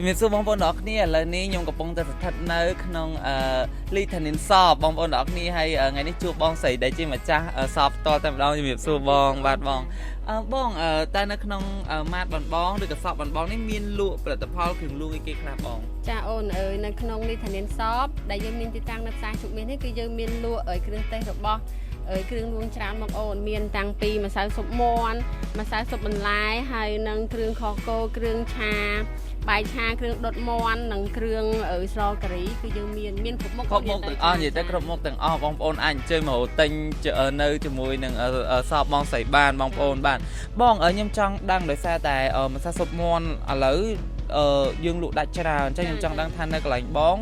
ជំរាបសួរបងប្អូនទាំងអស់គ្នាឥឡូវនេះខ្ញុំកំពុងតែស្ថិតនៅក្នុងអឺលីថានីន shop បងប្អូនទាំងអស់គ្នាហើយថ្ងៃនេះជួបបងស្រីដែលជាម្ចាស់ shop ផ្ទាល់តែម្ដងជំរាបសួរបងបាទបងអឺបងអឺតែនៅក្នុង mart បងបងឬក៏ shop បងបងនេះមានលក់ផលិតផលគ្រឿងលក់អីគេខ្លះបង ចាអូនអើយនៅក្នុងនេះធានា shop ដែលយើងមានទីតាំងនៅផ្សារជុកមាសនេះគឺយើងមានលក់អើយគ្រឿងទេសរបស់អើយគ្រឿងលួងច្រើនមកអូនមានតាំងពីម្សៅស៊ុបមាន់ម្សៅស៊ុបបន្លែហើយនិងគ្រឿងខគោគ្រឿងឆាបាយឆាគ្រឿងដុតមាន់និងគ្រឿងអើយស្លការីគឺយើងមានមានគ្រប់មុខ គ្រប់មុខទាំងអស់និយាយទៅគ្រប់មុខទាំងអស់បងប្អូនអាចអញ្ជើញមកទិញនៅជាមួយនឹង shop បងស្រីបានបងប្អូនបាទបងខ្ញុំចង់ដឹងដោយសារតែម្សៅស៊ុបមាន់ឥឡូវយើងលក់ដាច់ច្រើនអញ្ចឹងខ្ញុំចង់ដឹងថានៅកន្លែងបង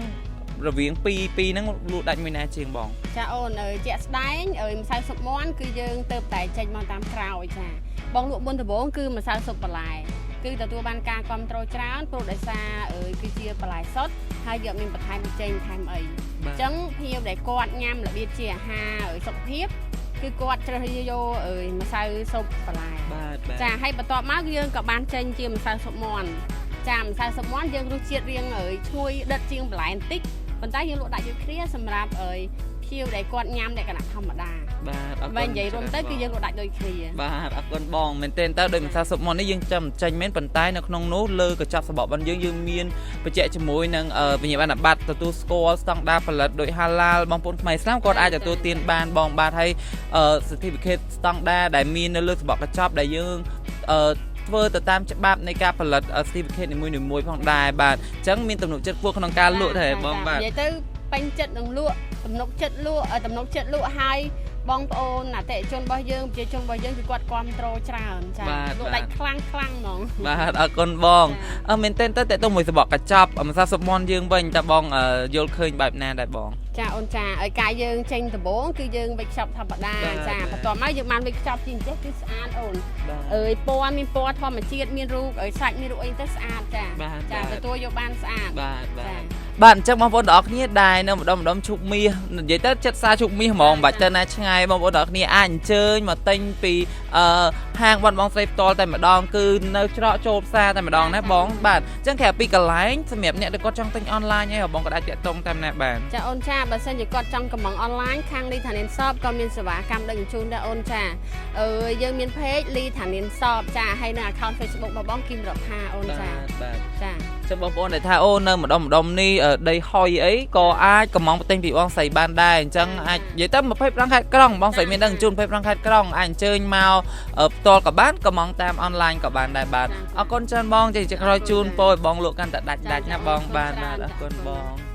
រវាង2 2ហ្នឹងលក់ដាច់មួយណាជាងបង ចាអូនអើយជាក់ស្ដែងអើយម្សៅស៊ុបមាន់គឺយើងទៅតែចេញមកតាមក្រោយចាបងលក់មុនដំបូងគឺម្សៅស៊ុបបន្លែគឺទទួលបានការគ្រប់គ្រងច្រើនព្រោះដោយសារអើយគឺជាបន្លែសុទ្ធហើយយកមានបន្ថែមចេញបន្ថែមអីអញ្ចឹងភ្ញៀវដែលគាត់ញ៉ាំរបៀបជាអាហារអើយសុខភាពគឺគាត់ជ្រើសរើសយកអើយម្សៅស៊ុបបន្លែ បាទបាទ ចាហើយបន្ទាប់មកគឺយើងក៏បានចេញជាម្សៅស៊ុបមាន់ចាម្សៅស៊ុបមាន់យើងរសជាតិរាងអើយឈ្ងុយដិតជាងបន្លែបន្តិចប៉ុន្តែយើងលក់ដាច់ដូចគ្នាសម្រាប់អើយភ្ញៀវដែលគាត់ញ៉ាំលក្ខណៈធម្មតា បាទអរគុណ បើនិយាយរួមទៅគឺយើងលក់ដាច់ដូចគ្នា បាទអរគុណបងមែនទែនតើដោយម្សៅស៊ុបមាន់នេះយើងចាំចេញមែនប៉ុន្តែនៅក្នុងនោះលើកញ្ចប់សបករបស់យើងយើងមានបញ្ជាក់ជាមួយនឹងវិញ្ញាបនបត្រទទួលស្គាល់ស្តង់ដារផលិតដោយហាឡាលបងប្អូនខ្មែរស្លាមគាត់អាចទទួលទានបានបងបាទហើយ certificate ស្តង់ដារដែលមាននៅលើសបកកញ្ចប់ដែលយើងធ្វើទៅតាមច្បាប់នៃការផលិត certificate នីមួយៗផងដែរបាទអញ្ចឹងមានទំនុកចិត្តខ្ពស់ក្នុងការលក់ដែរបងបាទ និយាយទៅពេញចិត្តនឹងលក់ទំនុកចិត្តលក់ទំនុកចិត្តលក់ហើយបងប្អូនអតិថិជនរបស់យើងប្រជាជនរបស់យើងគឺគាត់គ្រប់គ្រងច្រើនចាលក់ដាច់ខ្លាំងខ្លាំងហ្មង បាទអរគុណបងអឺមែនទែនទៅតើទៅមួយសបកកញ្ចប់ម្សៅស៊ុបមាន់យើងវិញតើបងយល់ឃើញបែបណាដែរបង ចាអូនចាឲ្យកាយយើងចេញដំបូងគឺយើងវេចខ្ចប់ធម្មតាចាបន្ទាប់មកយើងបានវេចខ្ចប់ជាអញ្ចេះគឺស្អាតអូនអើយពណ៌មានពណ៌ធម្មជាតិមានរូបអើយសាច់មានរូបអីទៅស្អាតចាចាទទួលយកបានស្អាត បាទបាទបាទអញ្ចឹងបងប្អូនទាំងអស់គ្នាដែលនៅម្ដុំម្ដុំឈូកមាសនិយាយទៅចិត្តសាឈូកមាសហ្មងមិនបាច់ទៅណាឆ្ងាយបងប្អូនទាំងអស់គ្នាអាចអញ្ជើញមកទិញពីអឺហាងបនបងស្រីផ្ទាល់តែម្ដងគឺនៅច្រកចូលផ្សារតែម្ដងណាបងបាទអញ្ចឹងក្រៅពីកន្លែងសម្រាប់អ្នកដែលគាត់ចង់ទិញអនឡាញអីបងក៏អាចតាក់ទងតាមណាបាន ចាអូនចាបើសិនជាគាត់ចង់កម្មង់អនឡាញខាងលីធានិន shop ក៏មានសេវាកម្មដឹកជញ្ជូនដែរអូនចាអឺយើងមាន page លីធានិន shop ចាហើយនៅ account Facebook របស់បងគឹមរដ្ឋាអូនចា បាទ ចា ចឹងបងប្អូនដែលថាអូនៅម្ដុំម្ដុំនេះដីហុយអីក៏អាចកំងទិញពីបងស្រីបានដែរអញ្ចឹងអាចនិយាយទៅ25ខែក្រុងបងស្រីមានដឹងជូន25ខែក្រុងអាចអញ្ជើញមកផ្ទាល់ក៏បានកំងតាមអនឡាញក៏បានដែរបាទអរគុណច្រើនបងចេះក្រោយជូនពោឲ្យបងលក់កាន់តែដាច់ដាច់ណាបងបាទបាទអរគុណបង